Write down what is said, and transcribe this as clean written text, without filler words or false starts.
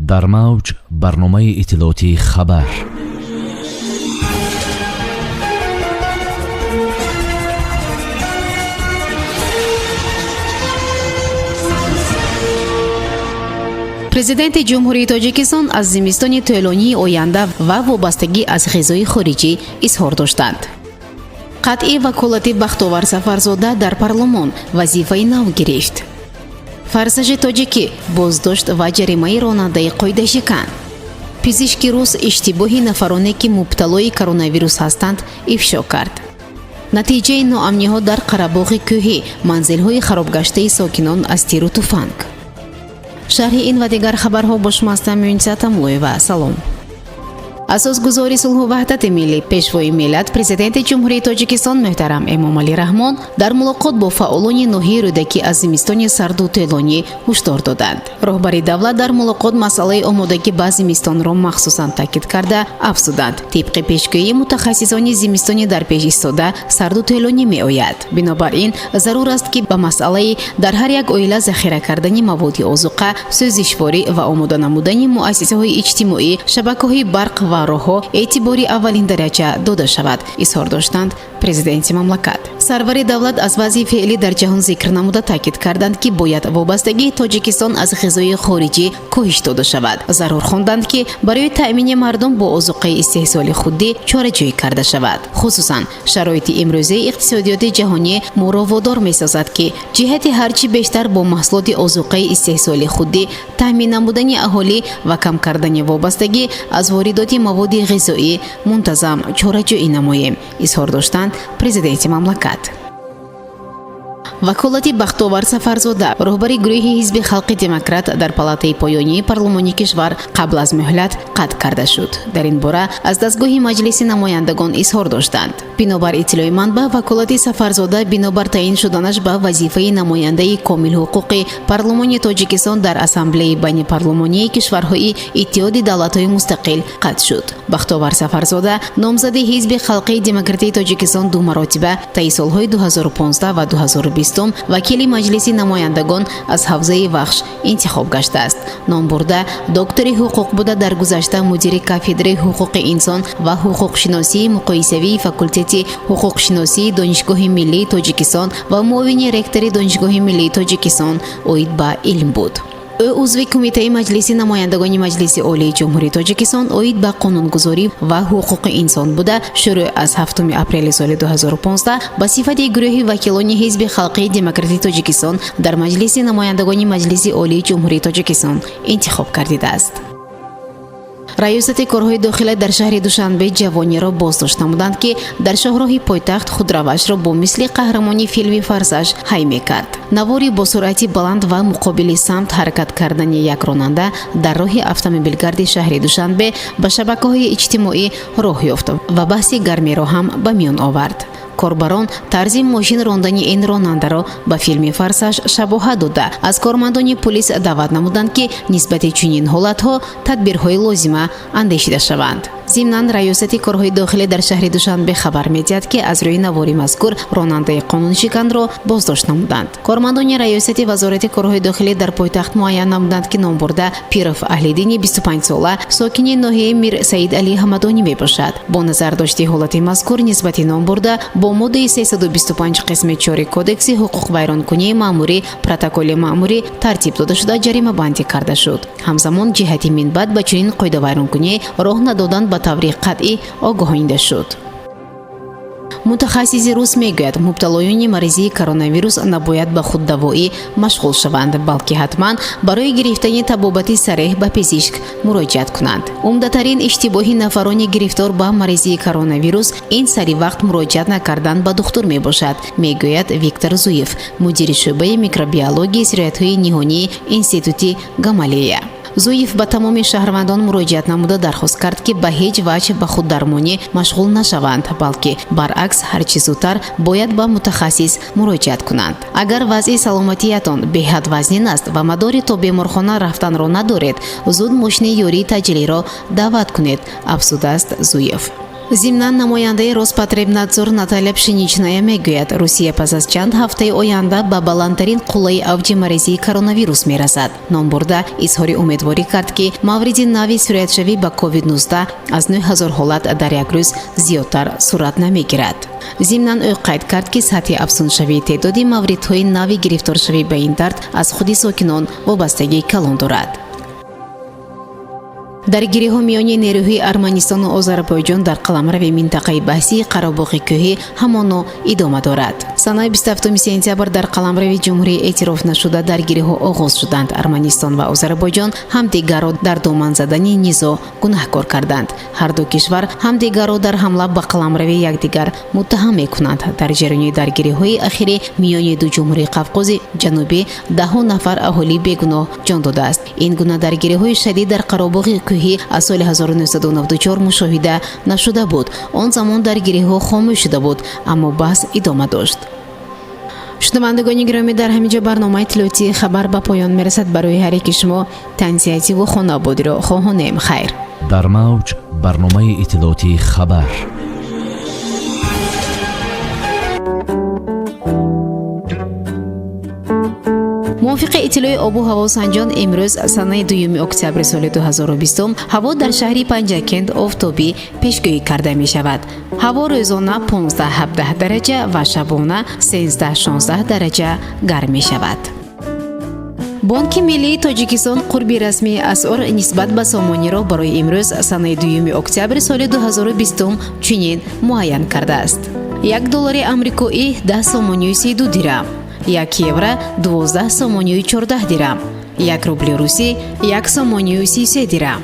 Дар мавҷ барномаи иттилоотии «Хабар». Президенти Ҷумҳурии Тоҷикистон аз зимистони тӯлонии оянда ва вобастагӣ аз ғизои хориҷӣ изҳор доштанд. Қатъи ваколати Бахтовар Сафарзода дар парлумон вазифаи нав гирифт. «Фарсажи тоҷикӣ», боздошт ва ҷаримаи ронандаи қоидашикан. Пизишки рус иштибоҳи нафароне, ки мубталои коронавирус ҳастанд, ифшо кард. Натиҷаи ноамниҳо дар Қарабоғи кӯҳӣ, манзилҳои харобгаштаи сокинон аз тиру туфанг. Шарҳи ин ва дигар хабарҳо бо шумо ҳастам, Мюнса Тамлоева. Салом. Асосгузори сулҳу ваҳдати миллӣ, Пешвои миллат, Президенти Ҷумҳурии Тоҷикистон муҳтарам Эмомалӣ Раҳмон дар мулоқот бо фаъолони ноҳияи Рӯдакӣ аз зимистони сарду тӯлонӣ ҳушдор доданд. Роҳбари давлат дар мулоқот масъалаи омодагӣ ба зимистонро махсусан таъкид карда, афзуданд: тибқи пешгӯии мутахассисони, зимистони дар пеш истода сарду тӯлонӣ меояд. Бинобар ин зарур аст, ки ба масъалаи дар ҳар як оила захира кардани маводи озуқа, сӯзишворӣ ва омода намудани муассисаҳои иҷтимоӣ, шабакаҳои барқ ва роҳҳо эътибори аввалин дараҷа дода шавад, изҳор доштанд президенти мамлакат. Сарвари давлат аз вазъи феълӣ дар ҷаҳон зикр намуда, таъкид карданд, ки бояд вобастагии Тоҷикистон аз ғизои хориҷӣ коҳиш дода шавад. Зарур хонданд, ки барои таъмини мардум бо озуқаи истеҳсоли худдӣ чораҷӯӣ карда шавад. Хусусан шароити имрӯзаи иқтисодиёти ҷаҳонӣ моро водор месозад, ки ҷиҳати ҳарчи бештар бо маҳсулоти озуқаи истеҳсоли худдӣ таъмин намудани аҳолӣ ва кам кардани вобастагӣ аз воридоти маводи ғизоӣ мунтазам чораҷӯӣ намоем, изҳор доштанд президенти мамлакат. Ваколати Бахтовар Сафарзода, роҳбари гурӯҳи Ҳизби Халқи Демократ дар палатаи поёнии парлумони кишвар, қабл аз муҳлат қатъ карда шуд. Дар ин бора аз дастгоҳи Маҷлиси намояндагон изҳор доштанд. Бинобар иттилои манбаъ, ваколати Сафарзода бинобар таъин шуданаш ба вазифаи намояндаи комилҳуқуқи парлумони Тоҷикистон дар Ассамблеяи байнипарлумонии кишварҳои Иттиҳоди Давлатҳои Мустақил қатъ шуд. Бахтовар Сафарзода, номзади Ҳизби Халқии Демократии Тоҷикистон, ду маротиба таи солҳои 2015 ва 2020 вакили Маҷлиси намояндагон аз ҳавзаи Вахш интихоб гаштааст. Номбурда доктори ҳуқуқ буда, дар гузашта мудири кафедраи ҳуқуқи инсон ва ҳуқуқшиносии муқоисавии факултети ҳуқуқшиносии Донишгоҳи миллии Тоҷикистон ва муовини ректори Донишгоҳи миллии Тоҷикистон оид ба илм буд. Ӯ узви Кумитаи Маҷлиси намояндагони Маҷлиси Олии Ҷумҳурии Тоҷикистон оид ба қонунгузорӣ ва ҳуқуқи инсон буда, шурӯъ аз 7 апрели соли 2015 ба сифати гурӯҳи вакилони Ҳизби Халқии Демократии Тоҷикистон дар Маҷлиси намояндагони Маҷлиси Олии Ҷумҳурии Тоҷикистон интихоб гардидааст. Раёсати корҳои дохила дар шаҳри Душанбе ҷавониро боздошт намуданд, ки дар шоҳроҳи пойтахт худравашро бо мисли қаҳрамони филми «Фарсаж» ҳай мекард. Навори бо суръати баланд ва муқобили самт ҳаракат кардани як ронанда дар роҳи автомобилгарди шаҳри Душанбе ба шабакаҳои иҷтимоӣ роҳ ёфт ва баҳси гармиро ҳам ба миён овард. Корбарон тарзи мошин рондани ин ронандаро ба филми «Фарсаж» шабоҳат дода, аз кормандони пулис даъват намуданд, ки нисбати чунин ҳолатҳо тадбирҳои лозима андешида шаванд. Зимнан, Раёсати корҳои дохилӣ дар шаҳри Душанбе хабар медиҳад, ки аз рӯи навори мазкур ронандаи қонуншиканро боздошт намуданд. Кормандони Раёсати Вазорати корҳои дохилӣ дар пойтахт муайян намуданд, ки номбурда Пиров Аҳлиддини 25сола, сокини ноҳияи Мир Саид Али Ҳамадонӣ мебошад. Бо назардошти ҳолати мазкур нисбати номбурда бо моддаи 325 қисми 4 Кодекси ҳуқуқвайронкунии маъмурӣ протоколи маъмурӣ тартиб дода шуда, ҷаримабандӣ карда шуд. Ҳамзамон ҷиҳати минбаъд ба чунин қоидавайронкунӣ роҳ надодан ба таври қатъӣ огоҳонида шуд. Мутахассиси рус мегӯяд, мубталоёни маризии коронавирус набояд ба худдавоӣ машғул шаванд, балки ҳатман барои гирифтани табобати сареҳ ба пизишк муроҷиат кунанд. Умдатарин иштибоҳи нафарони гирифтор ба маризии коронавирус ин сари вақт муроҷиат накардан ба духтур мебошад, мегӯяд Виктор Зуев, мудири шӯъбаи микробиологияи сироятҳои ниҳонии Институти Гамалея. Зуев ба тамоми шаҳрвандон муроҷиат намуда, дархост кард, ки ба ҳеҷ ваҷҳ ба худдармонӣ машғул нашаванд, балки баръакс, ҳарчи зудтар бояд ба мутахассис муроҷиат кунанд. Агар вазъи саломатиятон беҳад вазнин аст ва мадори то беморхона рафтанро надоред, зуд мошини ёрии таъҷилиро даъват кунед, афзудааст Зуев. Зимнан, намояндаи Роспотребнадзор Наталья Пшеничная мегӯяд, Русия пас аз чанд ҳафтаи оянда ба баландтарин қуллаи авҷи маризии коронавирус мерасад. Номбурда изҳори умедворӣ кард, ки мавриди нави сироятшавӣ ба COVID-19 аз 9000 ҳолат дар як рӯз зиёдтар сурат намегирад. Зимнан, ӯ қайд кард, ки сатҳи афзуншавии теъдоди мавридҳои нави гирифторшавӣ ба ин дард аз худи сокинон вобастагии калон дорад. Даргириҳо миёни нерӯҳои Арманистону Озарбойҷон дар қаламрави минтақаи баҳсии Қарабоғи Кӯҳӣ ҳамоно идома дорад. Санаи 27 сентябр дар қаламрави ҷумҳурии эътироф нашуда даргириҳо оғоз шуданд. Арманистон ва Озарбойҷон ҳамдигарро дар доман задани низоъ гунаҳкор карданд. Ҳарду кишвар ҳамдигарро дар ҳамла ба қаламрави якдигар муттаҳам мекунанд. Дар ҷараёни даргириҳои ахирӣ миёни ду ҷумҳурии Қавқози Ҷанубӣ даҳҳо нафар аҳолии бегуноҳ ҷон додааст. Ин гуна даргириҳои шадид дар Қаробоғи Кӯҳӣ аз соли 1994 мушоҳида нашуда буд. Он замон даргириҳо хомӯш шуда буд, аммо баҳс идома дошт. Шунавандагони гиромӣ, дар ҳамин ҷо барномаи иттилоотии «Хабар» ба поён мерасад. Барои ҳар яки шумо тансиҳативу хонаободиро хоҳонем. Хайр. Дар мавҷ барномаи иттилоотии «Хабар». Мувофиқи иттилои обу ҳавосанҷон, имрӯз, санаи 2 октябри соли 2020, ҳаво дар шаҳри Панҷакент офтобӣ пешгӯӣ карда мешавад. Ҳаво рӯзона 15-17 дараҷа ва шабона 13-16 дараҷа гарм мешавад. Бонки миллии Тоҷикистон қурби расмии асъор нисбат ба сомониро барои имрӯз, санаи 2 октябри соли 2020, чунин муайян кардааст: 1 доллари амрикоӣ 10 сомонию 32 дирам, 1 евро 12 сомонию 14 дирам, 1 рубли русӣ 1 сомонию 33 дирам.